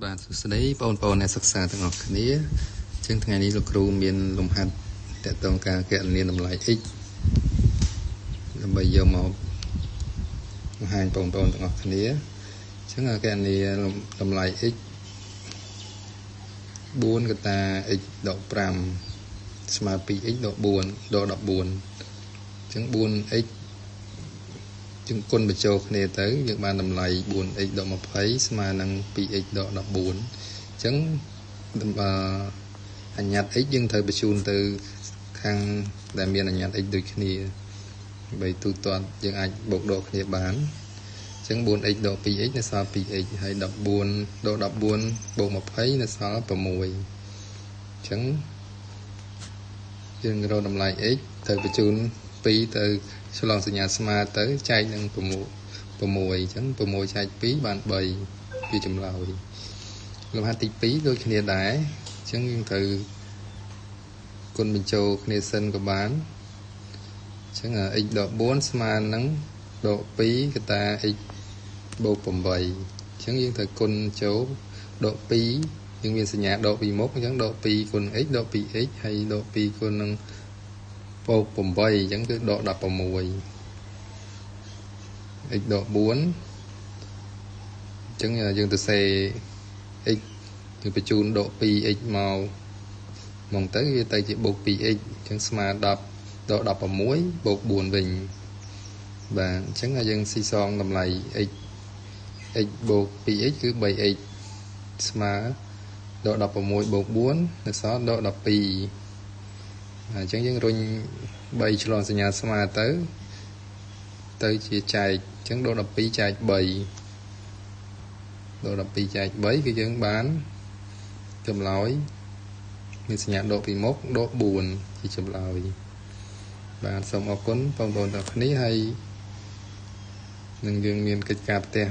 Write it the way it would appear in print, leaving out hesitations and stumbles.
បាទសួស្តីបងប្អូនអ្នកសិក្សាទាំងអស់គ្នាចឹងថ្ងៃនេះលោកគ្រូមានលំហាត់តកតងការគណនាតម្លៃ x ដើម្បីយកមកបង្ហាញបងប្អូនទាំងអស់គ្នាចឹងគណនាតម្លៃ x 4កតា x ដក5ស្មើ 2x ដក4ដក14ចឹង 4x យើងគុណបញ្ចូលគ្នាទៅយើងបានតម្លៃ 4x ដក20ស្មើនឹង 2x ដក14អញ្ចឹងអញ្ញត្តិ x យើងត្រូវបញ្ជូនទៅខាងដែលមានអញ្ញត្តិ x ដូចគ្នាដើម្បីទូទាត់យើងអាចបូកដកគ្នាបានអញ្ចឹង 4x ដក 2x នៅសល់ 2x ហើយ14ដក14បូក20នៅសល់6អញ្ចឹងយើងរកតម្លៃ x ត្រូវបញ្ជូន2ទៅឆ្លងសញ្ញាស្មើទៅចែកនឹង6 6អញ្ចឹង6ចែក2បាន3ជាចម្លើយលំហាត់ទី2ដូចគ្នាដែរអញ្ចឹងយើងត្រូវគុណបញ្ចូលគ្នាសិនក៏បានអញ្ចឹង x ដក4ស្មើនឹងដក2កតា x បូក8អញ្ចឹងយើងត្រូវគុណចូលដក2យើងមានសញ្ញាដកពីមុខអញ្ចឹងដក2គុណ x ដក 2x ហើយដក2គុណនឹងបូក8អញ្ចឹងគឺដក16 x ដក4អញ្ចឹងយើងទៅសេ x យើងបញ្ជូនដក 2x មកមកទៅវាទៅជាបូក 2x អញ្ចឹងស្មើ10ដក16បូក4វិញបាទអញ្ចឹងយើងស៊ីសងតម្លៃ x x បូក 2x គឺ 3x ស្មើដក16បូក4នៅសល់ដក12អញ្ចឹងយើងរុញ3ឆ្លងសញ្ញាស្មើទៅទៅជាចែកអញ្ចឹងដក12ចែក3ដក12ចែក3គឺយើងបានចម្លើយមានសញ្ញាដកពីមុខដក4ជាចម្លើយបាទសូមអរគុណបងប្អូនទាំងគ្នាហើយនឹងយើងមានកិច្ចការផ្ទះ